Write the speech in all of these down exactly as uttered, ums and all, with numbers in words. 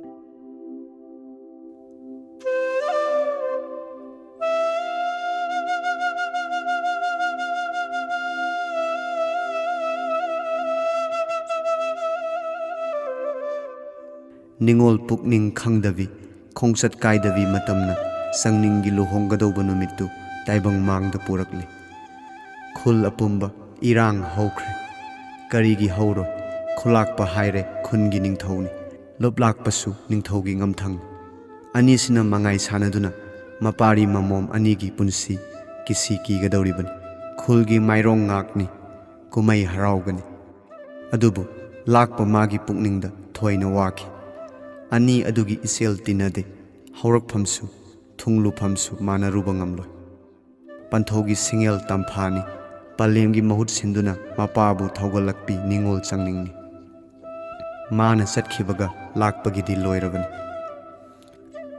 ꯅꯤꯡꯉꯣꯜ ꯄꯨꯛꯅꯤꯡ ꯈꯪꯗꯕꯤ, ꯈꯣꯡꯆꯠ ꯀꯥꯏꯗꯕꯤ ꯃꯇꯝꯅ ꯁꯪꯅꯤꯡꯒꯤ ꯂꯨꯍꯣꯡꯒꯗꯧꯕ ꯅꯨꯃꯤꯠꯇꯨ ꯇꯥꯏꯕꯪ ꯃꯥꯡꯗ ꯄꯨꯔꯛꯂꯤ꯫ ꯈꯨꯜ ꯑꯄꯨꯝꯕ ꯏꯔꯥꯡ ꯍꯧꯈ꯭ꯔꯦ꯫ ꯀꯔꯤꯒꯤ ꯍꯧꯔꯣꯏ? ꯈꯨꯂꯥꯛꯄ ꯍꯥꯏꯔꯦ ꯈꯨꯟꯒꯤ ꯅꯤꯡꯊꯧꯅꯤ꯫ ꯂꯨꯞꯂꯥꯛꯄꯁꯨ ꯅꯤꯡꯊꯧꯒꯤ ꯉꯝꯊꯪꯅꯤ꯫ ꯑꯅꯤꯁꯤꯅ ꯃꯉꯥꯏ ꯁꯥꯟꯅꯗꯨꯅ ꯃꯄꯥꯔꯤ ꯃꯃꯣꯝ ꯑꯅꯤꯒꯤ ꯄꯨꯟꯁꯤ ꯀꯤꯁꯤ ꯀꯤꯒꯗꯧꯔꯤꯕꯅꯤ꯫ ꯈꯨꯜꯒꯤ ꯃꯥꯏꯔꯣꯡ ꯉꯥꯛꯅꯤ꯫ ꯀꯨꯝꯍꯩ ꯍꯔꯥꯎꯒꯅꯤ꯫ ꯑꯗꯨꯕꯨ ꯂꯥꯛꯄ ꯃꯥꯒꯤ ꯄꯨꯛꯅꯤꯡꯗ ꯊꯣꯏꯅ ꯋꯥꯈꯤ꯫ ꯑꯅꯤ ꯑꯗꯨꯒꯤ ꯏꯆꯦꯜ ꯇꯤꯟꯅꯗꯦ꯫ ꯍꯧꯔꯛꯐꯝꯁꯨ ꯊꯨꯡꯂꯨꯐꯝꯁꯨ ꯃꯥꯟꯅꯔꯨꯕ ꯉꯝꯂꯣꯏ꯫ ꯄꯟꯊꯧꯒꯤ ꯁꯤꯡꯉꯦꯜ ꯇꯝꯐꯥꯅꯤ꯫ ꯄꯂꯦꯝꯒꯤ ꯃꯍꯨꯠ ꯁꯤꯟꯗꯨꯅ ꯃꯄꯥꯕꯨ ꯊꯧꯒꯠꯂꯛꯄꯤ ꯅꯤꯡꯉꯣꯜ ꯆꯪꯅꯤꯡꯅꯤ꯫ ꯃꯥꯅ ꯆꯠꯈꯤꯕꯒ ꯂꯥꯛꯄꯒꯤꯗꯤ ꯂꯣꯏꯔꯕꯅꯤ꯫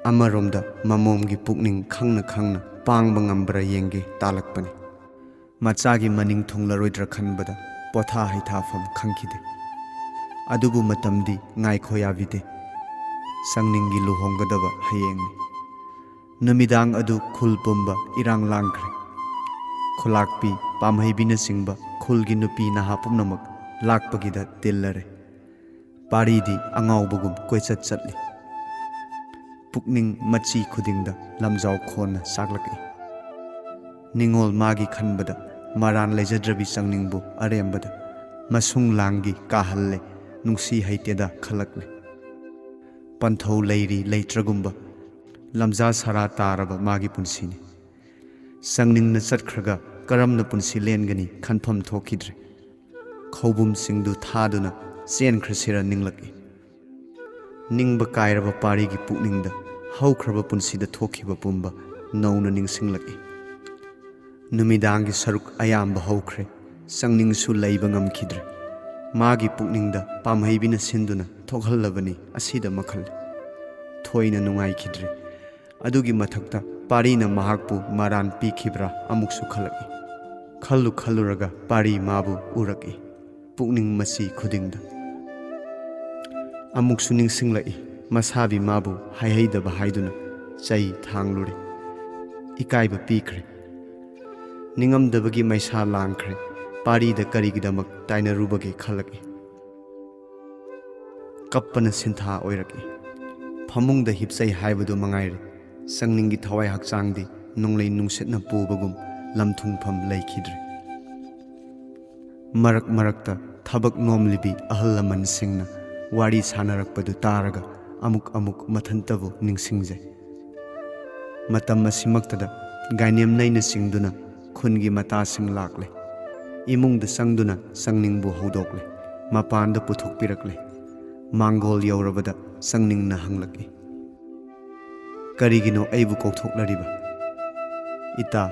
ꯑꯃꯔꯣꯝꯗ ꯃꯃꯣꯝꯒꯤ ꯄꯨꯛꯅꯤꯡ ꯈꯪꯅ ꯈꯪꯅ ꯄꯥꯡꯕ ꯉꯝꯕ꯭ꯔꯥ ꯌꯦꯡꯒꯦ ꯇꯥꯂꯛꯄꯅꯤ꯫ ꯃꯆꯥꯒꯤ ꯃꯅꯤꯡ ꯊꯨꯡꯂꯔꯣꯏꯗ꯭ꯔꯥ ꯈꯟꯕꯗ ꯄꯣꯊꯥ ꯍꯩꯊꯥꯐꯝ ꯈꯪꯈꯤꯗꯦ꯫ ꯑꯗꯨꯕꯨ ꯃꯇꯝꯗꯤ ꯉꯥꯏꯈꯣ ꯌꯥꯕꯤꯗꯦ꯫ ꯁꯪꯅꯤꯡꯒꯤ ꯂꯨꯍꯣꯡꯒꯗꯕ ꯍꯌꯦꯡꯅꯤ꯫ ꯅꯨꯃꯤꯗꯥꯡ ꯑꯗꯨ ꯈꯨꯜ ꯄꯨꯝꯕ ꯏꯔꯥꯡ ꯂꯥꯡꯈ꯭ꯔꯦ꯫ ꯈꯨꯂꯥꯛꯄꯤ, ꯄꯥꯝꯍꯩꯕꯤꯅꯆꯤꯡꯕ ꯈꯨꯜꯒꯤ ꯅꯨꯄꯤ ꯅꯍꯥ ꯄꯨꯝꯅꯃꯛ ꯂꯥꯛꯄꯒꯤꯗ ꯇꯤꯜꯂꯔꯦ꯫ ꯄꯥꯔꯤꯗꯤ ꯑꯉꯥꯎꯕꯒꯨꯝ ꯀꯣꯏꯆꯠ ꯆꯠꯂꯤ꯫ ꯄꯨꯛꯅꯤꯡ ꯃꯆꯤ ꯈꯨꯗꯤꯡꯗ ꯂꯝꯖꯥꯎ ꯈꯣꯟꯅ ꯁꯥꯛꯂꯛꯏ꯫ ꯅꯤꯡꯉꯣꯜ ꯃꯥꯒꯤ ꯈꯟꯕꯗ ꯃꯔꯥꯟ ꯂꯩꯖꯗ꯭ꯔꯕꯤ ꯆꯪꯅꯤꯡꯕꯨ ꯑꯔꯦꯝꯕꯗ ꯃꯁꯨꯡ ꯂꯥꯡꯒꯤ ꯀꯥꯍꯜꯂꯦ, ꯅꯨꯡꯁꯤ ꯍꯩꯇꯦꯗ ꯈꯜꯂꯛꯂꯦ꯫ ꯄꯟꯊꯧ ꯂꯩꯔꯤ ꯂꯩꯇ꯭ꯔꯒꯨꯝꯕ ꯂꯝꯖꯥ ꯁꯔꯥ ꯇꯥꯔꯕ ꯃꯥꯒꯤ ꯄꯨꯟꯁꯤꯅꯤ꯫ ꯆꯪꯅꯤꯡꯅ ꯆꯠꯈ꯭ꯔꯒ ꯀꯔꯝꯅ ꯄꯨꯟꯁꯤ ꯂꯦꯟꯒꯅꯤ ꯈꯟꯐꯝ ꯊꯣꯛꯈꯤꯗ꯭ꯔꯦ꯫ ꯈꯧꯕꯨꯝꯁꯤꯡꯗꯨ ꯊꯥꯗꯨꯅ ꯆꯦꯟꯈ꯭ꯔꯁꯤꯔ ꯅꯤꯡꯂꯛꯏ꯫ ꯅꯤꯡꯕ ꯀꯥꯏꯔꯕ ꯄꯥꯔꯤꯒꯤ ꯄꯨꯛꯅꯤꯡꯗ ꯍꯧꯈ꯭ꯔꯕ ꯄꯨꯟꯁꯤꯗ ꯊꯣꯛꯈꯤꯕ ꯄꯨꯝꯕ ꯅꯧꯅ ꯅꯤꯡꯁꯤꯡꯂꯛꯏ꯫ ꯅꯨꯃꯤꯗꯥꯡꯒꯤ ꯁꯔꯨꯛ ꯑꯌꯥꯝꯕ ꯍꯧꯈ꯭ꯔꯦ꯫ ꯆꯪꯅꯤꯡꯁꯨ ꯂꯩꯕ ꯉꯝꯈꯤꯗ꯭ꯔꯦ꯫ ꯃꯥꯒꯤ ꯄꯨꯛꯅꯤꯡꯗ ꯄꯥꯝꯍꯩꯕꯤꯅ ꯁꯤꯟꯗꯨꯅ ꯊꯣꯛꯍꯜꯂꯕꯅꯤ ꯑꯁꯤꯗ ꯃꯈꯜ꯫ ꯊꯣꯏꯅ ꯅꯨꯡꯉꯥꯏꯈꯤꯗ꯭ꯔꯦ꯫ ꯑꯗꯨꯒꯤ ꯃꯊꯛꯇ ꯄꯥꯔꯤꯅ ꯃꯍꯥꯛꯄꯨ ꯃꯔꯥꯟ ꯄꯤꯈꯤꯕ꯭ꯔꯥ ꯑꯃꯨꯛꯁꯨ ꯈꯜꯂꯛꯏ꯫ ꯈꯜꯂꯨ ꯈꯜꯂꯨꯔꯒ ꯄꯥꯔꯤ ꯃꯥꯕꯨ ꯎꯔꯛꯏ꯫ ꯄꯨꯛꯅꯤꯡ ꯃꯆꯤ ꯈꯨꯗꯤꯡꯗ꯫ ꯑꯃꯨꯛꯁꯨ ꯅꯤꯡꯁꯤꯡꯂꯛꯏ꯫ ꯃꯁꯥꯕꯤ ꯃꯥꯕꯨ ꯍꯥꯏꯍꯩꯗꯕ ꯍꯥꯏꯗꯨꯅ ꯆꯩ ꯊꯥꯡꯂꯨꯔꯦ꯫ ꯏꯀꯥꯏꯕ ꯄꯤꯈ꯭ꯔꯦ꯫ ꯅꯤꯡꯉꯝꯗꯕꯒꯤ ꯃꯩꯁꯥ ꯂꯥꯡꯈ꯭ꯔꯦ꯫ ꯄꯥꯔꯤꯗ ꯀꯔꯤꯒꯤꯗꯃꯛ ꯇꯥꯏꯅꯔꯨꯕꯒꯦ ꯈꯜꯂꯛꯏ꯫ ꯀꯞꯄꯅ ꯁꯤꯟꯊꯥ ꯑꯣꯏꯔꯛꯏ꯫ ꯐꯃꯨꯡꯗ ꯍꯤꯞꯆꯩ ꯍꯥꯏꯕꯗꯨ ꯃꯉꯥꯏꯔꯦ꯫ ꯁꯪꯅꯤꯡꯒꯤ ꯊꯋꯥꯏ ꯍꯛꯆꯥꯡꯗꯤ ꯅꯣꯡꯂꯩ ꯅꯨꯡꯁꯤꯠꯅ ꯄꯨꯕꯒꯨꯝ ꯂꯝꯊꯨꯡꯐꯝ ꯂꯩꯈꯤꯗ꯭ꯔꯦ꯫ ꯃꯔꯛ ꯃꯔꯛꯇ ꯊꯕꯛ ꯅꯣꯝꯂꯤꯕꯤ ꯑꯍꯜ ꯂꯃꯟꯁꯤꯡꯅ ꯋꯥꯔꯤ ꯁꯥꯟꯅꯔꯛꯄꯗꯨ ꯇꯥꯔꯒ ꯑꯃꯨꯛ ꯑꯃꯨꯛ ꯃꯊꯟꯇꯕꯨ ꯅꯤꯡꯁꯤꯡꯖꯩ꯫ ꯃꯇꯝ ꯑꯁꯤꯃꯛꯇꯗ ꯒꯥꯏꯅꯦꯝꯅꯩꯅ ꯆꯤꯡꯗꯨꯅ ꯈꯨꯟꯒꯤ ꯃꯇꯥꯁꯤꯡ ꯂꯥꯛꯂꯦ꯫ ꯏꯃꯨꯡꯗ ꯆꯪꯗꯨꯅ ꯁꯪꯅꯤꯡꯕꯨ ꯍꯧꯗꯣꯛꯂꯦ꯫ ꯃꯄꯥꯟꯗ ꯄꯨꯊꯣꯛꯄꯤꯔꯛꯂꯦ꯫ ꯃꯥꯡꯒꯣꯜ ꯌꯧꯔꯕꯗ ꯁꯪꯅꯤꯡꯅ ꯍꯪꯂꯛꯏ, "ꯀꯔꯤꯒꯤꯅꯣ ꯑꯩꯕꯨ ꯀꯧꯊꯣꯛꯂꯔꯤꯕ?" "ꯏꯇꯥ,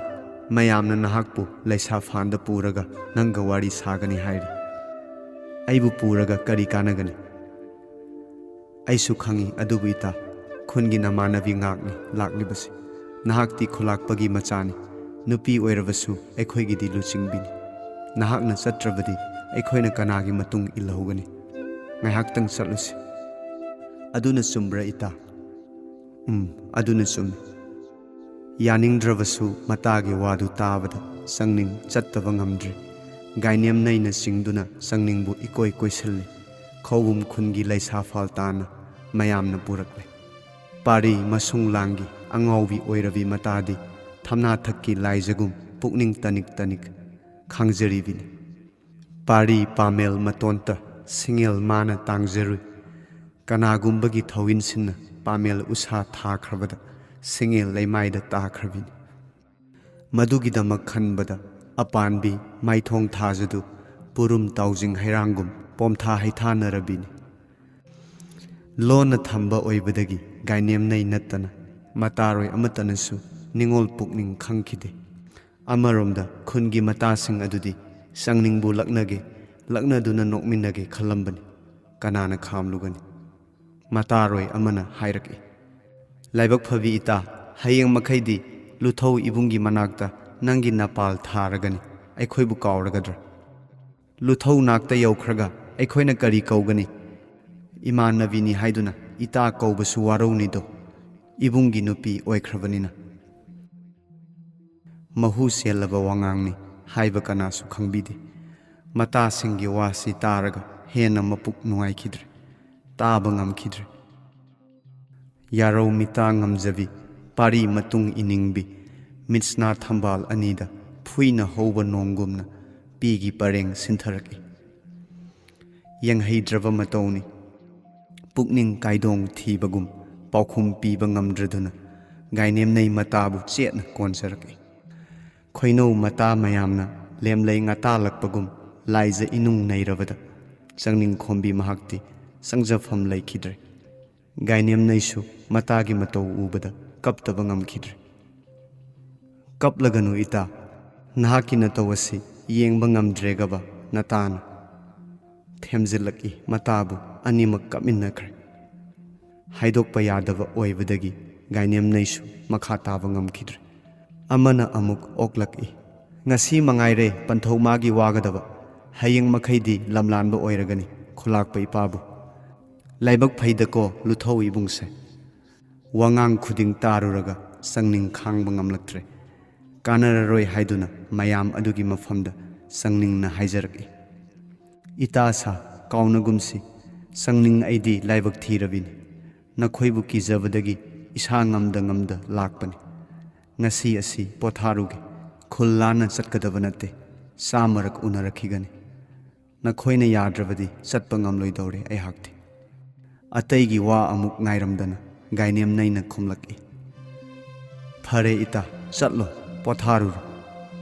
ꯃꯌꯥꯝꯅ ꯅꯍꯥꯛꯄꯨ ꯂꯩꯁꯥ ꯐꯥꯟꯗ ꯄꯨꯔꯒ ꯅꯪꯒ ꯋꯥꯔꯤ ꯁꯥꯒꯅꯤ ꯍꯥꯏꯔꯤ꯫ ꯑꯩꯕꯨ ꯄꯨꯔꯒ ꯀꯔꯤ ꯀꯥꯟꯅꯒꯅꯤ?" "ꯑꯩꯁꯨ ꯈꯪꯏ, ꯑꯗꯨꯕꯨ ꯏꯇꯥ, ꯈꯨꯟꯒꯤ ꯅꯃꯥꯟꯅꯕꯤ ꯉꯥꯛꯅꯤ ꯂꯥꯛꯂꯤꯕꯁꯤ꯫ ꯅꯍꯥꯛꯇꯤ ꯈꯨꯂꯥꯛꯄꯒꯤ ꯃꯆꯥꯅꯤ꯫ ꯅꯨꯄꯤ ꯑꯣꯏꯔꯕꯁꯨ ꯑꯩꯈꯣꯏꯒꯤꯗꯤ ꯂꯨꯆꯤꯡꯕꯤꯅꯤ꯫ ꯅꯍꯥꯛꯅ ꯆꯠꯇ꯭ꯔꯕꯗꯤ ꯑꯩꯈꯣꯏꯅ ꯀꯅꯥꯒꯤ ꯃꯇꯨꯡ ꯏꯜꯍꯧꯒꯅꯤ? ꯉꯥꯏꯍꯥꯛꯇꯪ ꯆꯠꯂꯨꯁꯤ꯫" "ꯑꯗꯨꯅ ꯆꯨꯝꯕ꯭ꯔꯥ ꯏꯇꯥ?" "ꯎꯝ, ꯑꯗꯨꯅ ꯆꯨꯝꯃꯤ꯫" ꯌꯥꯅꯤꯡꯗ꯭ꯔꯕꯁꯨ ꯃꯇꯥꯒꯤ ꯋꯥꯗꯨ ꯇꯥꯕꯗ ꯁꯪꯅꯤꯡ ꯆꯠꯇꯕ ꯉꯝꯗ꯭ꯔꯦ꯫ ꯒꯥꯏꯅꯦꯝꯅꯩꯅ ꯆꯤꯡꯗꯨꯅ ꯁꯪꯅꯤꯡꯕꯨ ꯏꯀꯣꯏ ꯀꯣꯏꯁꯤꯜꯂꯤ꯫ ꯈꯧꯕꯨꯝ ꯈꯨꯟꯒꯤ ꯂꯩꯁꯥ ꯐꯥꯜ ꯇꯥꯅ ꯃꯌꯥꯝꯅ ꯄꯨꯔꯛꯂꯦ꯫ ꯄꯥꯔꯤ ꯃꯁꯨꯡ ꯂꯥꯡꯒꯤ ꯑꯉꯥꯎꯕꯤ ꯑꯣꯏꯔꯕꯤ ꯃꯇꯥꯗꯤ ꯊꯝꯅꯥꯊꯛꯀꯤ ꯂꯥꯏꯖꯒꯨꯝ ꯄꯨꯛꯅꯤꯡ ꯇꯅꯤꯛ ꯇꯅꯤꯛ ꯈꯥꯡꯖꯔꯤꯕꯤꯅꯤ꯫ ꯄꯥꯔꯤ ꯄꯥꯃꯦꯜ ꯃꯇꯣꯟꯇ ꯁꯤꯡꯉꯦꯜ ꯃꯥꯅ ꯇꯥꯡꯖꯔꯨꯏ꯫ ꯀꯅꯥꯒꯨꯝꯕꯒꯤ ꯊꯧꯏꯟꯁꯤꯟꯅ ꯄꯥꯃꯦꯜ ꯎꯁꯥ ꯊꯥꯈ꯭ꯔꯕꯗ ꯁꯤꯡꯉꯦꯜ ꯂꯩꯃꯥꯏꯗ ꯇꯥꯈ꯭ꯔꯕꯤꯅꯤ꯫ ꯃꯗꯨꯒꯤꯗꯃꯛ ꯈꯟꯕꯗ ꯑꯄꯥꯟꯕꯤ ꯃꯥꯏꯊꯣꯡ ꯊꯥꯖꯗꯨ ꯄꯨꯔꯨꯝ ꯇꯥꯎꯖꯤꯡ ꯍꯩꯔꯥꯡꯒꯨꯝ ꯄꯣꯝꯊꯥ ꯍꯩꯊꯥꯅꯔꯕꯤꯅꯤ꯫ ꯂꯣꯟꯅ ꯊꯝꯕ ꯑꯣꯏꯕꯗꯒꯤ ꯒꯥꯏꯅꯦꯝꯅꯩ ꯅꯠꯇꯅ ꯃꯇꯥꯔꯣꯏ ꯑꯃꯠꯇꯅꯁꯨ ꯅꯤꯡꯉꯣꯜ ꯄꯨꯛꯅꯤꯡ ꯈꯪꯈꯤꯗꯦ꯫ ꯑꯃꯔꯣꯝꯗ ꯈꯨꯟꯒꯤ ꯃꯇꯥꯁꯤꯡ ꯑꯗꯨꯗꯤ ꯁꯪꯅꯤꯡꯕꯨ ꯂꯛꯅꯒꯦ, ꯂꯛꯅꯗꯨꯅ ꯅꯣꯛꯃꯤꯟꯅꯒꯦ ꯈꯜꯂꯝꯕꯅꯤ꯫ ꯀꯅꯥꯅ ꯈꯥꯝꯂꯨꯒꯅꯤ? ꯃꯇꯥꯔꯣꯏ ꯑꯃꯅ ꯍꯥꯏꯔꯛꯏ, "ꯂꯥꯏꯕꯛ ꯐꯕꯤ ꯏꯇꯥ, ꯍꯌꯦꯡ ꯃꯈꯩꯗꯤ ꯂꯨꯊꯧ ꯏꯕꯨꯡꯒꯤ ꯃꯅꯥꯛꯇ ꯅꯪꯒꯤ ꯅꯄꯥꯜ ꯊꯥꯔꯒꯅꯤ꯫ ꯑꯩꯈꯣꯏꯕꯨ ꯀꯥꯎꯔꯒꯗ꯭ꯔꯥ?" "ꯂꯨꯊꯧ ꯅꯥꯛꯇ ꯌꯧꯈ꯭ꯔꯒ ꯑꯩꯈꯣꯏꯅ ꯀꯔꯤ ꯀꯧꯒꯅꯤ? ꯏꯃꯥꯟꯅꯕꯤꯅꯤ ꯍꯥꯏꯗꯨꯅ ꯏꯇꯥ ꯀꯧꯕꯁꯨ ꯋꯥꯔꯧꯅꯤꯗꯣ, ꯏꯕꯨꯡꯒꯤ ꯅꯨꯄꯤ ꯑꯣꯏꯈ꯭ꯔꯕꯅꯤꯅ꯫ ꯃꯍꯨ ꯁꯦꯜꯂꯕ ꯋꯥꯉꯥꯡꯅꯤ ꯍꯥꯏꯕ ꯀꯅꯥꯁꯨ ꯈꯪꯕꯤꯗꯦ꯫ ꯃꯇꯥꯁꯤꯡꯒꯤ ꯋꯥꯁꯤ ꯇꯥꯔꯒ ꯍꯦꯟꯅ ꯃꯄꯨꯛ ꯅꯨꯡꯉꯥꯏꯈꯤꯗ꯭ꯔꯦ, ꯇꯥꯕ ꯉꯝꯈꯤꯗ꯭ꯔꯦ꯫ ꯌꯥꯔꯧ ꯃꯤꯇꯥ ꯉꯝꯖꯕꯤ, ꯄꯥꯔꯤ ꯃꯇꯨꯡ ꯏꯅꯤꯡꯕꯤ, ꯃꯤꯠꯁꯅꯥ ꯊꯝꯕꯥꯜ ꯑꯅꯤꯗ ꯐꯨꯏꯅ ꯍꯧꯕ ꯅꯣꯡꯒꯨꯝꯅ ꯄꯤꯒꯤ ꯄꯔꯦꯡ ꯁꯤꯟꯊꯔꯛꯏ꯫ ꯌꯦꯡꯍꯩꯗ꯭ꯔꯕ ꯃꯇꯧꯅꯤ꯫ ꯄꯨꯛꯅꯤꯡ ꯀꯥꯏꯗꯣꯡ ꯊꯤꯕꯒꯨꯝ ꯄꯥꯎꯈꯨꯝ ꯄꯤꯕ ꯉꯝꯗ꯭ꯔꯗꯨꯅ ꯒꯥꯏꯅꯦꯝꯅꯩ ꯃꯇꯥꯕꯨ ꯆꯦꯠꯅ ꯀꯣꯟꯖꯔꯛꯏ꯫ ꯈꯣꯏꯅꯧ ꯃꯇꯥ ꯃꯌꯥꯝꯅ ꯂꯦꯝꯂꯩ ꯉꯇꯥꯜꯂꯛꯄꯒꯨꯝ ꯂꯥꯏꯖ ꯏꯅꯨꯡ ꯅꯩꯔꯕꯗ ꯆꯪꯅꯤꯡ ꯈꯣꯝꯕꯤ ꯃꯍꯥꯛꯇꯤ ꯆꯪꯖꯐꯝ ꯂꯩꯈꯤꯗ꯭ꯔꯦ꯫ ꯒꯥꯏꯅꯦꯝꯅꯩꯁꯨ ꯃꯇꯥꯒꯤ ꯃꯇꯧ ꯎꯕꯗ ꯀꯞꯇꯕ ꯉꯝꯈꯤꯗ꯭ꯔꯦ꯫ "ꯀꯞꯂꯒꯅꯨ ꯏꯇꯥ, ꯅꯍꯥꯛꯀꯤ ꯅꯇꯧ ꯑꯁꯤ ꯌꯦꯡꯕ ꯉꯝꯗ꯭ꯔꯦꯒꯕ ꯅꯇꯥꯅ" ꯊꯦꯝꯖꯤꯜꯂꯛꯏ꯫ ꯃꯇꯥꯕꯨ ꯑꯅꯤꯃꯛ ꯀꯞꯃꯤꯟꯅꯈ꯭ꯔꯦ꯫ ꯍꯥꯏꯗꯣꯛꯄ ꯌꯥꯗꯕ ꯑꯣꯏꯕꯗꯒꯤ ꯒꯥꯏꯅꯦꯝꯅꯩꯁꯨ ꯃꯈꯥ ꯇꯥꯕ ꯉꯝꯈꯤꯗ꯭ꯔꯦ꯫ ꯑꯃꯅ ꯑꯃꯨꯛ ꯑꯣꯛꯂꯛꯏ꯫ "ꯉꯁꯤ ꯃꯉꯥꯏꯔꯦ ꯄꯟꯊꯧ ꯃꯥꯒꯤ ꯋꯥꯒꯗꯕ, ꯍꯌꯦꯡ ꯃꯈꯩꯗꯤ ꯂꯝꯂꯥꯟꯕ ꯑꯣꯏꯔꯒꯅꯤ ꯈꯨꯂꯥꯛꯄ ꯏꯄꯥꯕꯨ꯫ ꯂꯥꯏꯕꯛ ꯐꯩꯗꯀꯣ ꯂꯨꯊꯧ ꯏꯕꯨꯡꯁꯦ"꯫ ꯋꯥꯉꯥꯡ ꯈꯨꯗꯤꯡ ꯇꯥꯔꯨꯔꯒ ꯆꯪꯅꯤꯡ ꯈꯥꯡꯕ ꯉꯝꯂꯛꯇ꯭ꯔꯦ꯫ ꯀꯥꯟꯅꯔꯔꯣꯏ ꯍꯥꯏꯗꯨꯅ ꯃꯌꯥꯝ ꯑꯗꯨꯒꯤ ꯃꯐꯝꯗ ꯆꯪꯅꯤꯡꯅ ꯍꯥꯏꯖꯔꯛꯏ꯫ "ꯏꯇꯥ ꯁꯥ, ꯀꯥꯎꯅꯒꯨꯝꯁꯤ, ꯆꯪꯅꯤꯡ ꯑꯩꯗꯤ ꯂꯥꯏꯕꯛ ꯊꯤꯔꯕꯤꯅꯤ꯫ ꯅꯈꯣꯏꯕꯨ ꯀꯤꯖꯕꯗꯒꯤ ꯏꯁꯥ ꯉꯝꯗ ꯉꯝꯗ ꯂꯥꯛꯄꯅꯤ꯫ ꯉꯁꯤ ꯑꯁꯤ ꯄꯣꯊꯥꯔꯨꯒꯦ꯫ ꯈꯨꯜ ꯂꯥꯟꯅ ꯆꯠꯀꯗꯕ ꯅꯠꯇꯦ꯫ ꯆꯥꯃꯔꯛ ꯎꯅꯔꯛꯈꯤꯒꯅꯤ꯫ ꯅꯈꯣꯏꯅ ꯌꯥꯗ꯭ꯔꯕꯗꯤ ꯆꯠꯄ ꯉꯝꯂꯣꯏꯗꯧꯔꯦ ꯑꯩꯍꯥꯛꯇꯤ"꯫ ꯑꯇꯩꯒꯤ ꯋꯥ ꯑꯃꯨꯛ ꯉꯥꯏꯔꯝꯗꯅ ꯒꯥꯏꯅꯦꯝꯅꯩꯅ ꯈꯨꯝꯂꯛꯏ꯫ "ꯐꯔꯦ ꯏꯇꯥ, ꯆꯠꯂꯣ, ꯄꯣꯊꯥꯔꯨꯔꯣ"꯫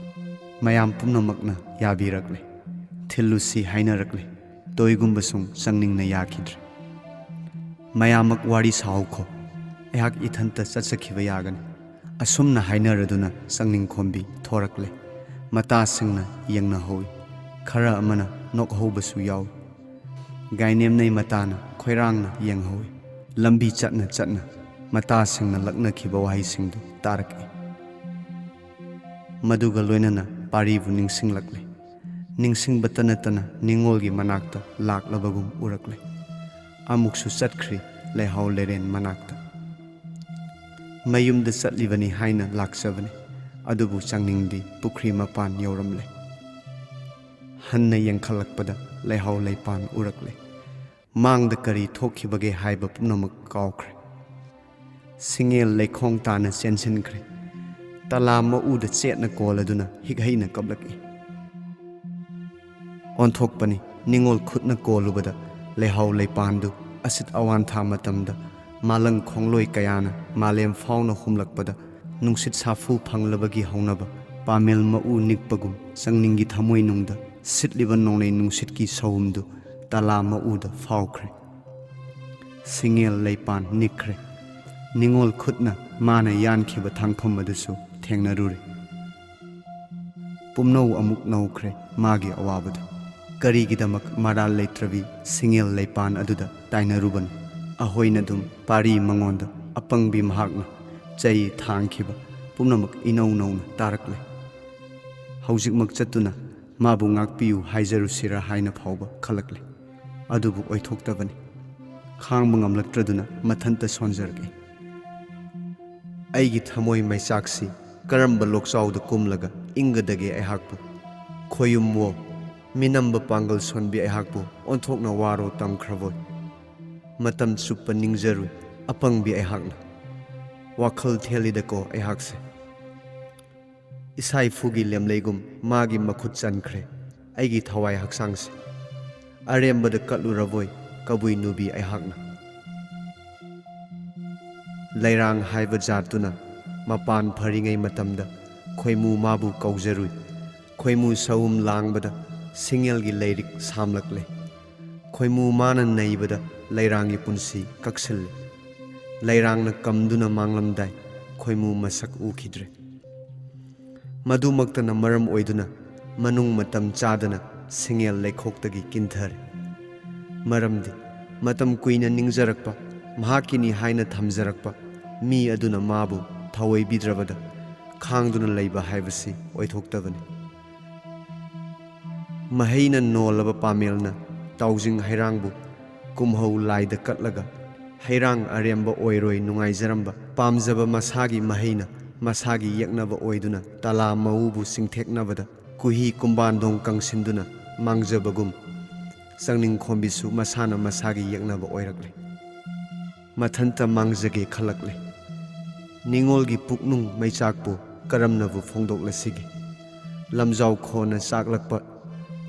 ꯃꯌꯥꯝ ꯄꯨꯝꯅꯃꯛꯅ ꯌꯥꯕꯤꯔꯛꯂꯦ꯫ ꯊꯤꯜꯂꯨꯁꯤ ꯍꯥꯏꯅꯔꯛꯂꯦ꯫ ꯇꯣꯏꯒꯨꯝꯕꯁꯨꯡ ꯆꯪꯅꯤꯡꯅ ꯌꯥꯈꯤꯗ꯭ꯔꯦ꯫ "ꯃꯌꯥꯝꯃꯛ ꯋꯥꯔꯤ ꯁꯥꯍꯧꯈꯣ꯫ ꯑꯩꯍꯥꯛ ꯏꯊꯟꯇ ꯆꯠꯆꯈꯤꯕ ꯌꯥꯒꯅꯤ"꯫ ꯑꯁꯨꯝꯅ ꯍꯥꯏꯅꯔꯗꯨꯅ ꯆꯪꯅꯤꯡꯈꯣꯝꯕꯤ ꯊꯣꯔꯛꯂꯦ꯫ ꯃꯇꯥꯁꯤꯡꯅ ꯌꯦꯡꯅꯍꯧꯏ꯫ ꯈꯔ ꯑꯃꯅ ꯅꯣꯛꯍꯧꯕꯁꯨ ꯌꯥꯎꯏ꯫ ꯒꯥꯏꯅꯦꯝꯅꯩ ꯃꯇꯥꯅ ꯈꯣꯏꯔꯥꯡꯅ ꯌꯦꯡꯍꯧꯏ꯫ ꯂꯝꯕꯤ ꯆꯠꯅ ꯆꯠꯅ ꯃꯇꯥꯁꯤꯡꯅ ꯂꯛꯅꯈꯤꯕ ꯋꯥꯍꯩꯁꯤꯡꯗꯨ ꯇꯥꯔꯛꯏ꯫ ꯃꯗꯨꯒ ꯂꯣꯏꯅꯅ ꯄꯥꯔꯤꯕꯨ ꯅꯤꯡꯁꯤꯡꯂꯛꯂꯦ꯫ ꯅꯤꯡꯁꯤꯡꯕꯇ ꯅꯠꯇꯅ ꯅꯤꯡꯉꯣꯜꯒꯤ ꯃꯅꯥꯛꯇ ꯂꯥꯛꯂꯕꯒꯨꯝ ꯎꯔꯛꯂꯦ꯫ ꯑꯃꯨꯛꯁꯨ ꯆꯠꯈ꯭ꯔꯤ꯫ ꯂꯩꯍꯥꯎ ꯂꯩꯔꯦꯟ ꯃꯅꯥꯛꯇ꯫ ꯃꯌꯨꯝꯗ ꯆꯠꯂꯤꯕꯅꯤ ꯍꯥꯏꯅ ꯂꯥꯛꯆꯕꯅꯤ, ꯑꯗꯨꯕꯨ ꯆꯪꯅꯤꯡꯗꯤ ꯄꯨꯈ꯭ꯔꯤ ꯃꯄꯥꯟ ꯌꯧꯔꯝꯂꯦ꯫ ꯍꯟꯅ ꯌꯦꯡꯈꯠꯂꯛꯄꯗ ꯂꯩꯍꯥꯎ ꯂꯩꯄꯥꯟ ꯎꯔꯛꯂꯦ꯫ ꯃꯥꯡꯗ ꯀꯔꯤ ꯊꯣꯛꯈꯤꯕꯒꯦ ꯍꯥꯏꯕ ꯄꯨꯝꯅꯃꯛ ꯀꯥꯎꯈ꯭ꯔꯦ꯫ ꯁꯤꯡꯉꯦꯜ ꯂꯩꯈꯣꯡ ꯇꯥꯅ ꯆꯦꯟꯁꯤꯟꯈ꯭ꯔꯦ꯫ ꯇꯂꯥ ꯃꯎꯗ ꯆꯦꯠꯅ ꯀꯣꯜꯂꯗꯨꯅ ꯍꯤꯛ ꯍꯩꯅ ꯀꯞꯂꯛꯏ꯫ ꯑꯣꯟꯊꯣꯛꯄꯅꯤ, ꯅꯤꯡꯉꯣꯜ ꯈꯨꯠꯅ ꯀꯣꯜꯂꯨꯕꯗ ꯂꯩꯍꯥꯎ ꯂꯩꯄꯥꯟꯗꯨ ꯑꯁꯤꯠ ꯑꯋꯥꯟꯊꯥ ꯃꯇꯝꯗ ꯃꯥꯂꯪ ꯈꯣꯡꯂꯣꯏ ꯀꯌꯥꯅ ꯃꯥꯂꯦꯝ ꯐꯥꯎꯅ ꯍꯨꯝꯂꯛꯄꯗ, ꯅꯨꯡꯁꯤꯠ ꯁꯥꯐꯨ ꯐꯪꯂꯕꯒꯤ ꯍꯧꯅꯕ ꯄꯥꯃꯦꯜ ꯃꯎ ꯅꯤꯛꯄꯒꯨꯝ ꯆꯪꯅꯤꯡꯒꯤ ꯊꯃꯣꯏꯅꯨꯡꯗ ꯁꯤꯠꯂꯤꯕ ꯅꯣꯡꯂꯩ ꯅꯨꯡꯁꯤꯠꯀꯤ ꯁꯍꯨꯝꯗꯨ ꯇꯂꯥ ꯃꯎꯗ ꯐꯥꯎꯈ꯭ꯔꯦ꯫ ꯁꯤꯡꯉꯦꯜ ꯂꯩꯄꯥꯟ ꯅꯤꯛꯈ꯭ꯔꯦ꯫ ꯅꯤꯡꯉꯣꯜ ꯈꯨꯠꯅ ꯃꯥꯅ ꯌꯥꯟꯈꯤꯕ ꯊꯥꯡꯐꯝ ꯑꯗꯨꯁꯨ ꯊꯦꯡꯅꯔꯨꯔꯦ꯫ ꯄꯨꯝꯅꯧ ꯑꯃꯨꯛ ꯅꯧꯈ꯭ꯔꯦ ꯃꯥꯒꯤ ꯑꯋꯥꯕꯗꯨ꯫ ꯀꯔꯤꯒꯤꯗꯃꯛ ꯃꯔꯥꯜ ꯂꯩꯇ꯭ꯔꯕꯤ ꯁꯤꯡꯉꯦꯜ ꯂꯩꯄꯥꯟ ꯑꯗꯨꯗ ꯇꯥꯏꯅꯔꯨꯕꯅꯣ? ꯑꯍꯣꯏꯅ ꯑꯗꯨꯝ ꯄꯥꯔꯤ ꯃꯉꯣꯟꯗ ꯑꯄꯪꯕꯤ ꯃꯍꯥꯛꯅ ꯆꯩ ꯊꯥꯡꯈꯤꯕ ꯄꯨꯝꯅꯃꯛ ꯏꯅꯧ ꯅꯧꯅ ꯇꯥꯔꯛꯂꯦ꯫ ꯍꯧꯖꯤꯛꯃꯛ ꯆꯠꯇꯨꯅ ꯃꯥꯕꯨ ꯉꯥꯛꯄꯤꯌꯨ ꯍꯥꯏꯖꯔꯨꯁꯤꯔꯥ ꯍꯥꯏꯅ ꯐꯥꯎꯕ ꯈꯜꯂꯛꯂꯦ꯫ ꯑꯗꯨꯕꯨ ꯑꯣꯏꯊꯣꯛꯇꯕꯅꯤ꯫ ꯈꯥꯡꯕ ꯉꯝꯂꯛꯇ꯭ꯔꯗꯨꯅ ꯃꯊꯟꯇ ꯁꯣꯟꯖꯔꯛꯏ꯫ ꯑꯩꯒꯤ ꯊꯃꯣꯏ ꯃꯩꯆꯥꯛꯁꯤ ꯀꯔꯝꯕ ꯂꯣꯛꯆꯥꯎꯗ ꯀꯨꯝꯂꯒ ꯏꯪꯒꯗꯒꯦ ꯑꯩꯍꯥꯛꯄꯨ? ꯈꯣꯌꯨꯝꯋꯣ, ꯃꯤꯅꯝꯕ ꯄꯥꯡꯒꯜ ꯁꯣꯟꯕꯤ ꯑꯩꯍꯥꯛꯄꯨ ꯑꯣꯟꯊꯣꯛꯅ ꯋꯥꯔꯣ ꯇꯝꯈ꯭ꯔꯕꯣꯏ? ꯃꯇꯝ ꯆꯨꯞꯄ ꯅꯤꯡꯖꯔꯨꯏ ꯑꯄꯪꯕꯤ ꯑꯩꯍꯥꯛꯅ꯫ ꯋꯥꯈꯜ ꯊꯦꯜꯂꯤꯗꯀꯣ ꯑꯩꯍꯥꯛꯁꯦ꯫ ꯏꯁꯥ ꯏꯐꯨꯒꯤ ꯂꯦꯝꯂꯩꯒꯨꯝ ꯃꯥꯒꯤ ꯃꯈꯨꯠ ꯆꯟꯈ꯭ꯔꯦ ꯑꯩꯒꯤ ꯊꯋꯥꯏ ꯍꯛꯆꯥꯡꯁꯦ꯫ ꯑꯔꯦꯝꯕꯗ ꯀꯠꯂꯨꯔꯕꯣꯏ ꯀꯕꯨꯏ ꯅꯨꯕꯤ ꯑꯩꯍꯥꯛꯅ꯫ ꯂꯩꯔꯥꯡ ꯍꯥꯏꯕ ꯖꯥꯠꯇꯨꯅ ꯃꯄꯥꯟ ꯐꯔꯤꯉꯩ ꯃꯇꯝꯗ ꯈꯣꯏꯃꯨ ꯃꯥꯕꯨ ꯀꯧꯖꯔꯨꯏ꯫ ꯈꯣꯏꯃꯨ ꯁꯍꯨꯝ ꯂꯥꯡꯕꯗ ꯁꯤꯡꯉꯦꯜꯒꯤ ꯂꯩꯔꯤꯛ ꯁꯥꯝꯂꯛꯂꯦ꯫ ꯈꯣꯏꯃꯨ ꯃꯥꯅ ꯅꯩꯕꯗ ꯂꯩꯔꯥꯡꯒꯤ ꯄꯨꯟꯁꯤ ꯀꯛꯁꯤꯜꯂꯦ꯫ ꯂꯩꯔꯥꯡꯅ ꯀꯝꯗꯨꯅ ꯃꯥꯡꯂꯝꯗꯥꯏ ꯈꯣꯏꯃꯨ ꯃꯁꯛ ꯎꯈꯤꯗ꯭ꯔꯦ꯫ ꯃꯗꯨꯃꯛꯇꯅ ꯃꯔꯝ ꯑꯣꯏꯗꯨꯅ ꯃꯅꯨꯡ ꯃꯇꯝ ꯆꯥꯗꯅ ꯁꯤꯡꯉꯦꯜ ꯂꯩꯈꯣꯛꯇꯒꯤ ꯀꯤꯟꯊꯔꯦ꯫ ꯃꯔꯝꯗꯤ ꯃꯇꯝ ꯀꯨꯏꯅ ꯅꯤꯡꯖꯔꯛꯄ, ꯃꯍꯥꯛꯀꯤꯅꯤ ꯍꯥꯏꯅ ꯊꯝꯖꯔꯛꯄ ꯃꯤ ꯑꯗꯨꯅ ꯃꯥꯕꯨ ꯊꯑꯣꯏꯕꯤꯗ꯭ꯔꯕꯗ ꯈꯥꯡꯗꯨꯅ ꯂꯩꯕ ꯍꯥꯏꯕꯁꯤ ꯑꯣꯏꯊꯣꯛꯇꯕꯅꯤ꯫ ꯃꯍꯩꯅ ꯅꯣꯜꯂꯕ ꯄꯥꯃꯦꯜꯅ ꯇꯥꯎꯖꯤꯡ ꯍꯩꯔꯥꯡꯕꯨ ꯀꯨꯝꯍꯧ ꯂꯥꯏꯗ ꯀꯠꯂꯒ ꯍꯩꯔꯥꯡ ꯑꯔꯦꯝꯕ ꯑꯣꯏꯔꯣꯏ ꯅꯨꯡꯉꯥꯏꯖꯔꯝꯕ꯫ ꯄꯥꯝꯖꯕ ꯃꯁꯥꯒꯤ ꯃꯍꯩꯅ ꯃꯁꯥꯒꯤ ꯌꯦꯛꯅꯕ ꯑꯣꯏꯗꯨꯅ ꯇꯂꯥ ꯃꯎꯕꯨ ꯁꯤꯡꯊꯦꯛꯅꯕꯗ ꯀꯨꯍꯤ ꯀꯨꯝꯕꯥꯟꯗꯣꯡ ꯀꯪꯁꯤꯟꯗꯨꯅ ꯃꯥꯡꯖꯕꯒꯨꯝ, ꯆꯪꯅꯤꯡꯈꯣꯝꯕꯤꯁꯨ ꯃꯁꯥꯅ ꯃꯁꯥꯒꯤ ꯌꯦꯛꯅꯕ ꯑꯣꯏꯔꯛꯂꯦ꯫ ꯃꯊꯟꯇ ꯃꯥꯡꯖꯒꯦ ꯈꯜꯂꯛꯂꯦ꯫ ꯅꯤꯉꯣꯜꯒꯤ ꯄꯨꯛꯅꯨꯡ ꯃꯩꯆꯥꯛꯄꯨ ꯀꯔꯝꯅꯕꯨ ꯐꯣꯡꯗꯣꯛꯂꯁꯤꯒꯦ? ꯂꯝꯖꯥꯎ ꯈꯣꯟꯅ ꯆꯥꯛꯂꯛꯄ,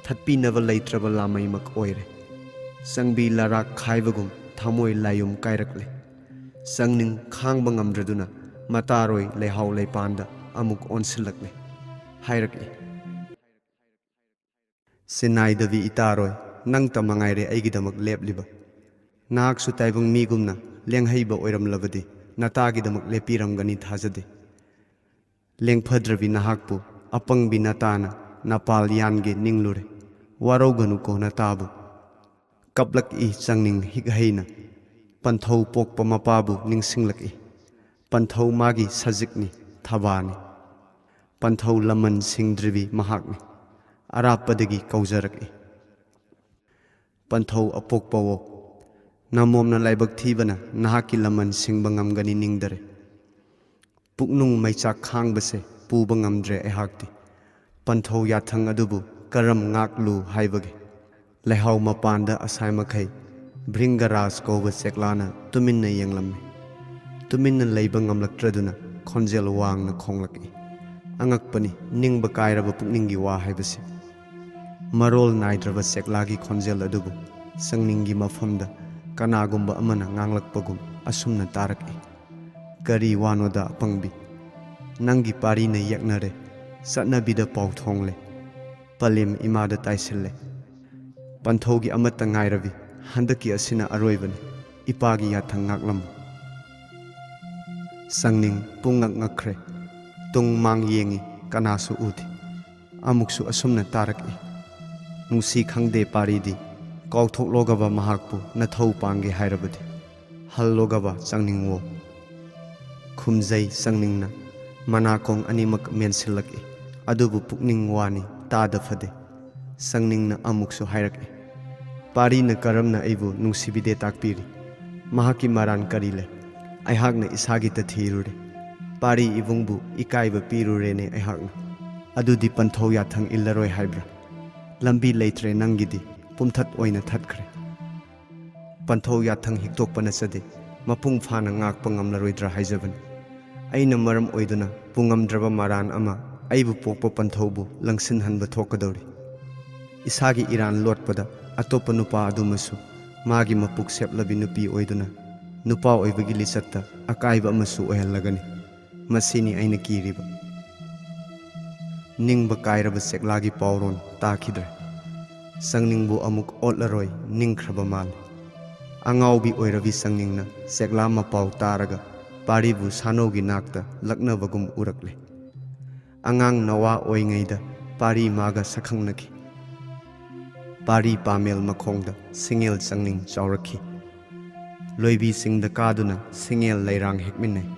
ꯊꯠꯄꯤꯅꯕ ꯂꯩꯇ꯭ꯔꯕ ꯂꯥꯃꯩꯃꯛ ꯑꯣꯏꯔꯦ꯫ ꯆꯪꯕꯤ ꯂꯔꯥꯛ ꯈꯥꯏꯕꯒꯨꯝ ꯊꯃꯣꯏ ꯂꯥꯏꯌꯨꯝ ꯀꯥꯏꯔꯛꯂꯦ꯫ ꯆꯪꯅꯤꯡ ꯈꯥꯡꯕ ꯉꯝꯗ꯭ꯔꯗꯨꯅ ꯃꯇꯥꯔꯣꯏ ꯂꯩꯍꯥꯎ ꯂꯩꯄꯥꯟꯗ ꯑꯃꯨꯛ ꯑꯣꯟꯁꯤꯜꯂꯛꯂꯦ꯫ ꯍꯥꯏꯔꯛꯏ꯫ ꯁꯤꯟꯅꯥꯏꯗꯕꯤ ꯏꯇꯥꯔꯣꯏ, ꯅꯪꯇ ꯃꯉꯥꯏꯔꯦ ꯑꯩꯒꯤꯗꯃꯛ ꯂꯦꯞꯂꯤꯕ꯫ ꯅꯍꯥꯛꯁꯨ ꯇꯥꯏꯕꯪ ꯃꯤꯒꯨꯝꯅ ꯂꯦꯡꯍꯩꯕ ꯑꯣꯏꯔꯝꯂꯕꯗꯤ ꯅꯇꯥꯒꯤꯗꯃꯛ ꯂꯦꯞꯄꯤꯔꯝꯒꯅꯤ ꯊꯥꯖꯗꯦ꯫ ꯂꯦꯡꯐꯗ꯭ꯔꯕꯤ ꯅꯍꯥꯛꯄꯨ ꯑꯄꯪꯕꯤ ꯅꯇꯥꯅ ꯅꯄꯥꯜ ꯌꯥꯟꯒꯦ ꯅꯤꯡꯂꯨꯔꯦ꯫ ꯋꯥꯔꯧꯒꯅꯨꯀꯣ ꯅꯇꯥꯕꯨ꯫ ꯀꯞꯂꯛꯏ ꯆꯪꯅꯤꯡ ꯍꯤꯛ ꯍꯩꯅ꯫ ꯄꯟꯊꯧ ꯄꯣꯛꯄ ꯃꯄꯥꯕꯨ ꯅꯤꯡꯁꯤꯡꯂꯛꯏ꯫ ꯄꯟꯊꯧ ꯃꯥꯒꯤ ꯁꯖꯤꯛꯅꯤ, ꯊꯕꯥꯅꯤ꯫ ꯄꯟꯊꯧ ꯂꯃꯟ ꯁꯤꯡꯗ꯭ꯔꯤꯕꯤ ꯃꯍꯥꯛꯅꯤ꯫ ꯑꯔꯥꯞꯄꯗꯒꯤ ꯀꯧꯖꯔꯛꯏ꯫ ꯄꯟꯊꯧ ꯑꯄꯣꯛꯄꯋꯣ, ꯅꯃꯣꯝꯅ ꯂꯥꯏꯕꯛ ꯊꯤꯕꯅ ꯅꯍꯥꯛꯀꯤ ꯂꯃꯟ ꯁꯤꯡꯕ ꯉꯝꯒꯅꯤ ꯅꯤꯡꯗꯔꯦ꯫ ꯄꯨꯛꯅꯨꯡ ꯃꯩꯆꯥꯛ ꯈꯥꯡꯕꯁꯦ ꯄꯨꯕ ꯉꯝꯗ꯭ꯔꯦ ꯑꯩꯍꯥꯛꯇꯤ꯫ ꯄꯟꯊꯧ ꯌꯥꯊꯪ ꯑꯗꯨꯕꯨ ꯀꯔꯝ ꯉꯥꯛꯂꯨ ꯍꯥꯏꯕꯒꯦ? ꯂꯩꯍꯥꯎ ꯃꯄꯥꯟꯗ ꯑꯁꯥꯏ ꯃꯈꯩ ꯚ꯭ꯔꯤꯡꯒꯔꯥꯖ ꯀꯧꯕ ꯆꯦꯛꯂꯥꯅ ꯇꯨꯃꯤꯟꯅ ꯌꯦꯡꯂꯝꯃꯤ꯫ ꯇꯨꯃꯤꯟꯅ ꯂꯩꯕ ꯉꯝꯂꯛꯇ꯭ꯔꯗꯨꯅ ꯈꯣꯟꯖꯦꯜ ꯋꯥꯡꯅ ꯈꯣꯡꯂꯛꯏ꯫ ꯑꯉꯛꯄꯅꯤ ꯅꯤꯡꯕ ꯀꯥꯏꯔꯕ ꯄꯨꯛꯅꯤꯡꯒꯤ ꯋꯥ ꯍꯥꯏꯕꯁꯤ꯫ ꯃꯔꯣꯜ ꯅꯥꯏꯗ꯭ꯔꯕ ꯆꯦꯛꯂꯥꯒꯤ ꯈꯣꯟꯖꯦꯜ ꯑꯗꯨꯕꯨ ꯆꯪꯅꯤꯡꯒꯤ ꯃꯐꯝꯗ ꯀꯅꯥꯒꯨꯝꯕ ꯑꯃꯅ ꯉꯥꯡꯂꯛꯄꯒꯨꯝ ꯑꯁꯨꯝꯅ ꯇꯥꯔꯛꯏ꯫ ꯀꯔꯤ ꯋꯥꯅꯣꯗ ꯑꯄꯪꯕꯤ? ꯅꯪꯒꯤ ꯄꯥꯔꯤꯅ ꯌꯦꯛꯅꯔꯦ, ꯆꯠꯅꯕꯤꯗ ꯄꯥꯎ ꯊꯣꯡꯂꯦ, ꯄꯂꯦꯝ ꯏꯃꯥꯗ ꯇꯥꯏꯁꯤꯜꯂꯦ꯫ ꯄꯟꯊꯧꯒꯤ ꯑꯃꯠꯇ ꯉꯥꯏꯔꯕꯤ, ꯍꯟꯗꯛꯀꯤ ꯑꯁꯤꯅ ꯑꯔꯣꯏꯕꯅꯤ, ꯏꯄꯥꯒꯤ ꯌꯥꯊꯪ ꯉꯥꯛꯂꯝꯃꯨ꯫ ꯆꯪꯅꯤꯡ ꯄꯨꯡꯉꯛ ꯉꯛꯈ꯭ꯔꯦ꯫ ꯇꯨꯡ ꯃꯥꯡ ꯌꯦꯡꯉꯤ, ꯀꯅꯥꯁꯨ ꯎꯗꯦ꯫ ꯑꯃꯨꯛꯁꯨ ꯑꯁꯨꯝꯅ ꯇꯥꯔꯛꯏ꯫ ꯅꯨꯡꯁꯤ ꯈꯪꯗꯦ ꯄꯥꯔꯤꯗꯤ, ꯀꯥꯎꯊꯣꯛꯂꯣꯒꯕ ꯃꯍꯥꯛꯄꯨ ꯅꯊꯧ ꯄꯥꯡꯒꯦ ꯍꯥꯏꯔꯕꯗꯤ꯫ ꯍꯜꯂꯣꯒꯕ ꯆꯪꯅꯤꯡꯋꯣ꯫ ꯈꯨꯝꯖꯩ ꯆꯪꯅꯤꯡꯅ, ꯃꯅꯥꯀꯣꯡ ꯑꯅꯤꯃꯛ ꯃꯦꯟꯁꯤꯜꯂꯛꯏ꯫ ꯑꯗꯨꯕꯨ ꯄꯨꯛꯅꯤꯡ ꯋꯥꯅꯤ, ꯇꯥꯗ ꯐꯗꯦ꯫ ꯆꯪꯅꯤꯡꯅ ꯑꯃꯨꯛꯁꯨ ꯍꯥꯏꯔꯛꯏ꯫ ꯄꯥꯔꯤꯅ ꯀꯔꯝꯅ ꯑꯩꯕꯨ ꯅꯨꯡꯁꯤꯕꯤꯗꯦ ꯇꯥꯛꯄꯤꯔꯤ꯫ ꯃꯍꯥꯛꯀꯤ ꯃꯔꯥꯟ ꯀꯔꯤ ꯂꯩ? ꯑꯩꯍꯥꯛꯅ ꯏꯁꯥꯒꯤꯇ ꯊꯤꯔꯨꯔꯦ꯫ ꯄꯥꯔꯤ ꯏꯕꯨꯡꯕꯨ ꯏꯀꯥꯏꯕ ꯄꯤꯔꯨꯔꯦꯅꯦ ꯑꯩꯍꯥꯛꯅ꯫ ꯑꯗꯨꯗꯤ ꯄꯟꯊꯧ ꯌꯥꯊꯪ ꯏꯜꯂꯔꯣꯏ ꯍꯥꯏꯕ꯭ꯔꯥ? ꯂꯝꯕꯤ ꯂꯩꯇ꯭ꯔꯦ ꯅꯪꯒꯤꯗꯤ, ꯄꯨꯝꯊꯠ ꯑꯣꯏꯅ ꯊꯠꯈ꯭ꯔꯦ꯫ ꯄꯟꯊꯧ ꯌꯥꯊꯪ ꯍꯤꯛꯇꯣꯛꯄ ꯅꯠꯆꯗꯦ, ꯃꯄꯨꯡ ꯐꯥꯅ ꯉꯥꯛꯄ ꯉꯝꯂꯔꯣꯏꯗ꯭ꯔꯥ ꯍꯥꯏꯖꯕꯅꯤ꯫ ꯑꯩꯅ ꯃꯔꯝ ꯑꯣꯏꯗꯨꯅ ꯄꯨꯡꯉꯝꯗ꯭ꯔꯕ ꯃꯔꯥꯟ ꯑꯃ ꯑꯩꯕꯨ ꯄꯣꯛꯄ ꯄꯟꯊꯧꯕꯨ ꯂꯪꯁꯤꯟꯍꯟꯕ ꯊꯣꯛꯀꯗꯧꯔꯤ꯫ ꯏꯁꯥꯒꯤ ꯏꯔꯥꯟ ꯂꯣꯠꯄꯗ ꯑꯇꯣꯞꯄ ꯅꯨꯄꯥ ꯑꯗꯨꯃꯁꯨ ꯃꯥꯒꯤ ꯃꯄꯨꯛ ꯁꯦꯞꯂꯕꯤ ꯅꯨꯄꯤ ꯑꯣꯏꯗꯨꯅ ꯅꯨꯄꯥ ꯑꯣꯏꯕꯒꯤ ꯂꯤꯆꯠꯇ ꯑꯀꯥꯏꯕ ꯑꯃꯁꯨ ꯑꯣꯏꯍꯜꯂꯒꯅꯤ꯫ ꯃꯁꯤꯅꯤ ꯑꯩꯅ ꯀꯤꯔꯤꯕ꯫ ꯅꯤꯡꯕ ꯀꯥꯏꯔꯕ ꯆꯦꯛꯂꯥꯒꯤ ꯄꯥꯎꯔꯣꯟ ꯇꯥꯈꯤꯗ꯭ꯔꯦ꯫ ꯆꯪꯅꯤꯡꯕꯨ ꯑꯃꯨꯛ ꯑꯣꯠꯂꯔꯣꯏ ꯅꯤꯡꯈ꯭ꯔꯕ ꯃꯥꯜꯂꯦ꯫ ꯑꯉꯥꯎꯕꯤ ꯑꯣꯏꯔꯕꯤ ꯆꯪꯅꯤꯡꯅ ꯆꯦꯛꯂꯥ ꯃꯄꯥꯎ ꯇꯥꯔꯒ ꯄꯥꯔꯤꯕꯨ ꯁꯥꯅꯧꯒꯤ ꯅꯥꯛꯇ ꯂꯛꯅꯕꯒꯨꯝ ꯎꯔꯛꯂꯦ꯫ ꯑꯉꯥꯡ ꯅꯋꯥ ꯑꯣꯏꯉꯩꯗ ꯄꯥꯔꯤ ꯃꯥꯒ ꯁꯛꯈꯪꯅꯈꯤ꯫ ꯄꯥꯔꯤ ꯄꯥꯃꯦꯜ ꯃꯈꯣꯡꯗ ꯁꯤꯡꯉꯦꯜ ꯆꯪꯅꯤꯡ ꯆꯥꯎꯔꯛꯈꯤ꯫ ꯂꯣꯏꯕꯤꯁꯤꯡꯗ ꯀꯥꯗꯨꯅ ꯁꯤꯡꯉꯦꯜ ꯂꯩꯔꯥꯡ ꯍꯦꯛꯃꯤꯟꯅꯩ꯫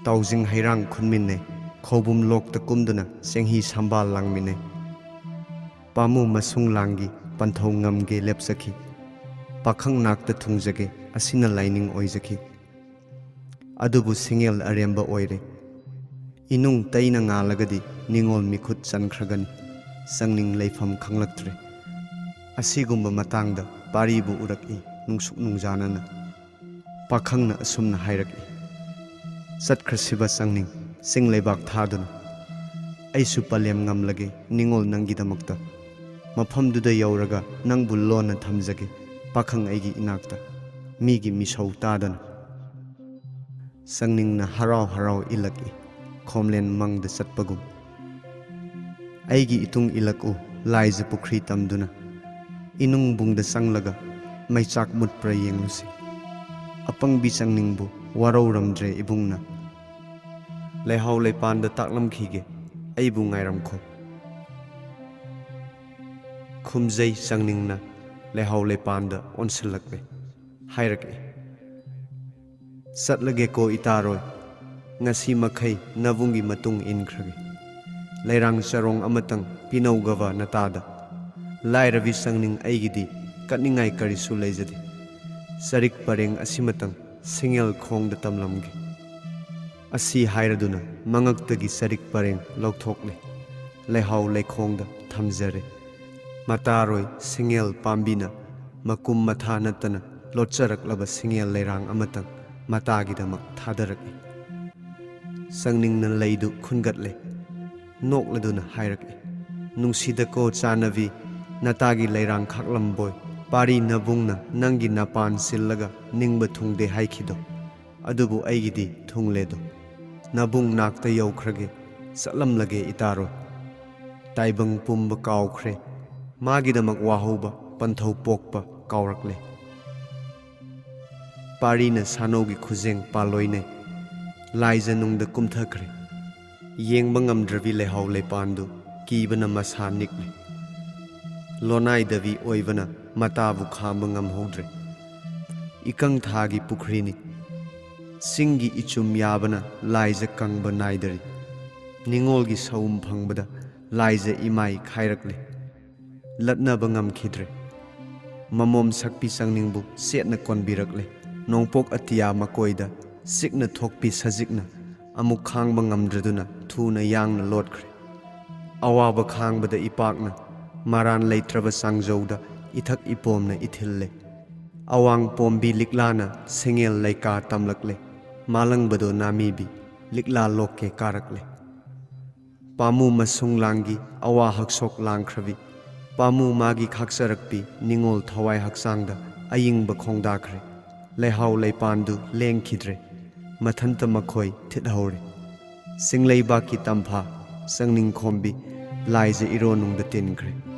ꯇꯥꯎꯖꯤꯡ ꯍꯩꯔꯥꯡ ꯈꯨꯟꯃꯤꯟꯅꯩ꯫ ꯈꯧꯕꯨꯝ ꯂꯣꯛꯇ ꯀꯨꯝꯗꯨꯅ ꯆꯦꯡꯍꯤ ꯁꯝꯕꯥꯜ ꯂꯥꯡꯃꯤꯟꯅꯩ꯫ ꯄꯥꯝꯃꯨ ꯃꯁꯨꯡ ꯂꯥꯡꯒꯤ ꯄꯟꯊꯧ ꯉꯝꯒꯦ ꯂꯦꯞꯆꯈꯤ꯫ ꯄꯥꯈꯪ ꯅꯥꯛꯇ ꯊꯨꯡꯖꯒꯦ ꯑꯁꯤꯅ ꯂꯥꯏꯅꯤꯡ ꯑꯣꯏꯖꯈꯤ꯫ ꯑꯗꯨꯕꯨ ꯁꯤꯡꯉꯦꯜ ꯑꯔꯦꯝꯕ ꯑꯣꯏꯔꯦ꯫ ꯏꯅꯨꯡ ꯇꯩꯅ ꯉꯥꯜꯂꯒꯗꯤ ꯅꯤꯉꯣꯜ ꯃꯤꯈꯨꯠ ꯆꯟꯈ꯭ꯔꯒꯅꯤ꯫ ꯆꯪꯅꯤꯡ ꯂꯩꯐꯝ ꯈꯪꯂꯛꯇ꯭ꯔꯦ꯫ ꯑꯁꯤꯒꯨꯝꯕ ꯃꯇꯥꯡꯗ ꯄꯥꯔꯤꯕꯨ ꯎꯔꯛꯏ ꯅꯨꯡꯁꯨꯛ ꯅꯨꯡꯖꯥꯅꯅ꯫ ꯄꯥꯈꯪꯅ ꯑꯁꯨꯝꯅ ꯍꯥꯏꯔꯛꯏ, "ꯆꯠꯈ꯭ꯔꯁꯤꯕ ꯆꯪꯅꯤꯡ, ꯆꯤꯡ ꯂꯩꯕꯥꯛ ꯊꯥꯗꯨꯅ꯫ ꯑꯩꯁꯨ ꯄꯂꯦꯝ ꯉꯝꯂꯒꯦ ꯅꯤꯉꯣꯜ ꯅꯪꯒꯤꯗꯃꯛꯇ꯫ ꯃꯐꯝꯗꯨꯗ ꯌꯧꯔꯒ ꯅꯪꯕꯨ ꯂꯣꯟꯅ ꯊꯝꯖꯒꯦ ꯄꯥꯈꯪ ꯑꯩꯒꯤ ꯏꯅꯥꯛꯇ, ꯃꯤꯒꯤ ꯃꯤꯁꯧ ꯇꯥꯗꯅ"꯫ ꯆꯪꯅꯤꯡꯅ ꯍꯔꯥꯎ ꯍꯔꯥꯎ ꯏꯜꯂꯛꯏ, ꯈꯣꯝꯂꯦꯟ ꯃꯪꯗ ꯆꯠꯄꯒꯨꯝ꯫ ꯑꯩꯒꯤ ꯏꯇꯨꯡ ꯏꯜꯂꯛꯎ, ꯂꯥꯏꯖ ꯄꯨꯈ꯭ꯔꯤ ꯇꯝꯗꯨꯅ꯫ ꯏꯅꯨꯡꯕꯨꯡꯗ ꯆꯪꯂꯒ ꯃꯩꯆꯥꯛ ꯃꯨꯠꯄ꯭ꯔꯥ ꯌꯦꯡꯂꯨꯁꯤ꯫ ꯑꯄꯪꯕꯤ ꯆꯪꯅꯤꯡꯕꯨ ꯋꯥꯔꯧꯔꯝꯗ꯭ꯔꯦ ꯏꯕꯨꯡꯅ꯫ ꯂꯩꯍꯥꯎ ꯂꯩꯄꯥꯟꯗ ꯇꯥꯛꯂꯝꯈꯤꯒꯦ, ꯑꯩꯕꯨ ꯉꯥꯏꯔꯝꯈꯣ꯫ ꯈꯨꯝꯖꯩ ꯆꯪꯅꯤꯡꯅ ꯂꯩꯍꯥꯎ ꯂꯩꯄꯥꯟꯗ ꯑꯣꯟꯁꯤꯜꯂꯛꯂꯦ꯫ ꯍꯥꯏꯔꯛꯏ, "ꯆꯠꯂꯒꯦꯀꯣ ꯏꯇꯥꯔꯣꯏ꯫ ꯉꯁꯤ ꯃꯈꯩ ꯅꯕꯨꯡꯒꯤ ꯃꯇꯨꯡ ꯏꯟꯈ꯭ꯔꯒꯦ꯫ ꯂꯩꯔꯥꯡ ꯆꯔꯣꯡ ꯑꯃꯇꯪ ꯄꯤꯅꯧꯒꯕ ꯅꯇꯥꯗ꯫ ꯂꯥꯏꯔꯕꯤ ꯆꯪꯅꯤꯡ ꯑꯩꯒꯤꯗꯤ ꯀꯠꯅꯤꯡꯉꯥꯏ ꯀꯔꯤꯁꯨ ꯂꯩꯖꯗꯦ"꯫ ꯆꯔꯤꯛ ꯄꯔꯦꯡ ꯑꯁꯤꯃꯇꯪ ꯁꯤꯡꯉꯦꯜ ꯈꯣꯡꯗ ꯇꯝꯂꯝꯒꯦ꯫ ꯑꯁꯤ ꯍꯥꯏꯔꯗꯨꯅ ꯃꯉꯛꯇꯒꯤ ꯆꯔꯤꯛ ꯄꯔꯦꯡ ꯂꯧꯊꯣꯛꯂꯦ꯫ ꯂꯩꯍꯥꯎ ꯂꯩꯈꯣꯡꯗ ꯊꯝꯖꯔꯦ꯫ ꯃꯇꯥꯔꯣꯏ ꯁꯤꯡꯉꯦꯜ ꯄꯥꯝꯕꯤꯅ ꯃꯀꯨꯝ ꯃꯊꯥ ꯅꯠꯇꯅ ꯂꯣꯠꯆꯔꯛꯂꯕ ꯁꯤꯡꯉꯦꯜ ꯂꯩꯔꯥꯡ ꯑꯃꯇꯪ ꯃꯇꯥꯒꯤꯗꯃꯛ ꯊꯥꯗꯔꯛꯏ꯫ ꯆꯪꯅꯤꯡꯅ ꯂꯩꯗꯨ ꯈꯨꯟꯒꯠꯂꯦ꯫ ꯅꯣꯛꯂꯗꯨꯅ ꯍꯥꯏꯔꯛꯏ, "ꯅꯨꯡꯁꯤꯗꯀꯣ ꯆꯥꯅꯕꯤ, ꯅꯇꯥꯒꯤ ꯂꯩꯔꯥꯡ ꯈꯥꯛꯂꯝꯕꯣꯏ꯫ ꯄꯥꯔꯤ ꯅꯕꯨꯡꯅ ꯅꯪꯒꯤ ꯅꯄꯥꯟ ꯁꯤꯜꯂꯒ ꯅꯤꯡꯕ ꯊꯨꯡꯗꯦ ꯍꯥꯏꯈꯤꯗꯣ꯫ ꯑꯗꯨꯕꯨ ꯑꯩꯒꯤꯗꯤ ꯊꯨꯡꯂꯦꯗꯣ꯫ ꯅꯕꯨꯡ ꯅꯥꯛꯇ ꯌꯧꯈ꯭ꯔꯒꯦ, ꯆꯠꯂꯝꯂꯒꯦ ꯏꯇꯥꯔꯣꯏ꯫ ꯇꯥꯏꯕꯪ ꯄꯨꯝꯕ ꯀꯥꯎꯈ꯭ꯔꯦ꯫ ꯃꯥꯒꯤꯗꯃꯛ ꯋꯥꯍꯧꯕ ꯄꯟꯊꯧ ꯄꯣꯛꯄ ꯀꯥꯎꯔꯛꯂꯦ꯫" ꯄꯥꯔꯤꯅ ꯁꯥꯅꯧꯒꯤ ꯈꯨꯖꯦꯡ ꯄꯥꯜꯂꯣꯏꯅꯩ꯫ ꯂꯥꯏꯖꯅꯨꯡꯗ ꯀꯨꯝꯊꯈ꯭ꯔꯦ꯫ ꯌꯦꯡꯕ ꯉꯝꯗ꯭ꯔꯕꯤ ꯂꯩꯍꯥꯎ ꯂꯩꯄꯥꯟꯗꯨ ꯀꯤꯕꯅ ꯃꯁꯥ ꯅꯤꯛꯂꯤ꯫ ꯂꯣꯅꯥꯏꯗꯕꯤ ꯑꯣꯏꯕꯅ ꯃꯇꯥꯕꯨ ꯈꯥꯝꯕ ꯉꯝꯍꯧꯗ꯭ꯔꯦ꯫ ꯏꯀꯪ ꯊꯥꯒꯤ ꯄꯨꯈ꯭ꯔꯤꯅꯤ꯫ ꯆꯤꯡꯒꯤ ꯏꯆꯨꯝ ꯌꯥꯕꯅ ꯂꯥꯏꯖ ꯀꯪꯕ ꯅꯥꯏꯗꯔꯤ꯫ ꯅꯤꯉꯣꯜꯒꯤ ꯁꯎꯝ ꯐꯪꯕꯗ ꯂꯥꯏꯖ ꯏꯃꯥꯏ ꯈꯥꯏꯔꯛꯂꯦ꯫ ꯂꯠꯅꯕ ꯉꯝꯈꯤꯗ꯭ꯔꯦ꯫ ꯃꯃꯣꯝ ꯁꯛꯄꯤ ꯆꯪꯅꯤꯡꯕꯨ ꯆꯦꯠꯅ ꯀꯣꯟꯕꯤꯔꯛꯂꯦ꯫ ꯅꯣꯡꯄꯣꯛ ꯑꯇꯤꯌꯥ ꯃꯀꯣꯏꯗ ꯆꯤꯛꯅ ꯊꯣꯛꯄꯤ ꯁꯖꯤꯛꯅ ꯑꯃꯨꯛ ꯈꯥꯡꯕ ꯉꯝꯗ꯭ꯔꯗꯨꯅ ꯊꯨꯅ ꯌꯥꯡꯅ ꯂꯣꯠꯈ꯭ꯔꯦ꯫ ꯑꯋꯥꯕ ꯈꯥꯡꯕꯗ ꯏꯄꯥꯛꯅ ꯃꯔꯥꯟ ꯂꯩꯇ꯭ꯔꯕ ꯆꯥꯡꯖꯧꯗ ꯏꯊꯛ ꯏꯄꯣꯝꯅ ꯏꯊꯤꯜꯂꯦ꯫ ꯑꯋꯥꯡ ꯄꯣꯝꯕꯤ ꯂꯤꯛꯂꯥꯅ ꯁꯤꯡꯉꯦꯜ ꯂꯩꯀꯥ ꯇꯝꯂꯛꯂꯦ꯫ ꯃꯥꯂꯪꯕꯗꯣ ꯅꯥꯃꯤꯕꯤ ꯂꯤꯛꯂꯥ ꯂꯣꯛꯀꯦ ꯀꯥꯔꯛꯂꯦ꯫ ꯄꯥꯝꯃꯨ ꯃꯁꯨꯡ ꯂꯥꯡꯒꯤ ꯑꯋꯥ ꯍꯛꯁꯣꯛ ꯂꯥꯡꯈ꯭ꯔꯕꯤ꯫ ꯄꯥꯝꯃꯨ ꯃꯥꯒꯤ ꯈꯥꯛꯆꯔꯛꯄꯤ ꯅꯤꯉꯣꯜ ꯊꯋꯥꯏ ꯍꯛꯆꯥꯡꯗ ꯑꯌꯤꯡꯕ ꯈꯣꯡꯗꯥꯈ꯭ꯔꯦ꯫ ꯂꯩꯍꯥꯎ ꯂꯩꯄꯥꯟꯗꯨ ꯂꯦꯡꯈꯤꯗ꯭ꯔꯦ꯫ ꯃꯊꯟꯇ ꯃꯈꯣꯏ ꯊꯤꯠꯍꯧꯔꯦ꯫ ꯆꯤꯡꯂꯩꯕꯥꯛꯀꯤ ꯇꯝꯐꯥ ꯆꯪꯅꯤꯡ ꯈꯣꯝꯕꯤ ꯂꯥꯏꯖ ꯏꯔꯣꯅꯨꯡꯗ ꯇꯤꯟꯈ꯭ꯔꯦ꯫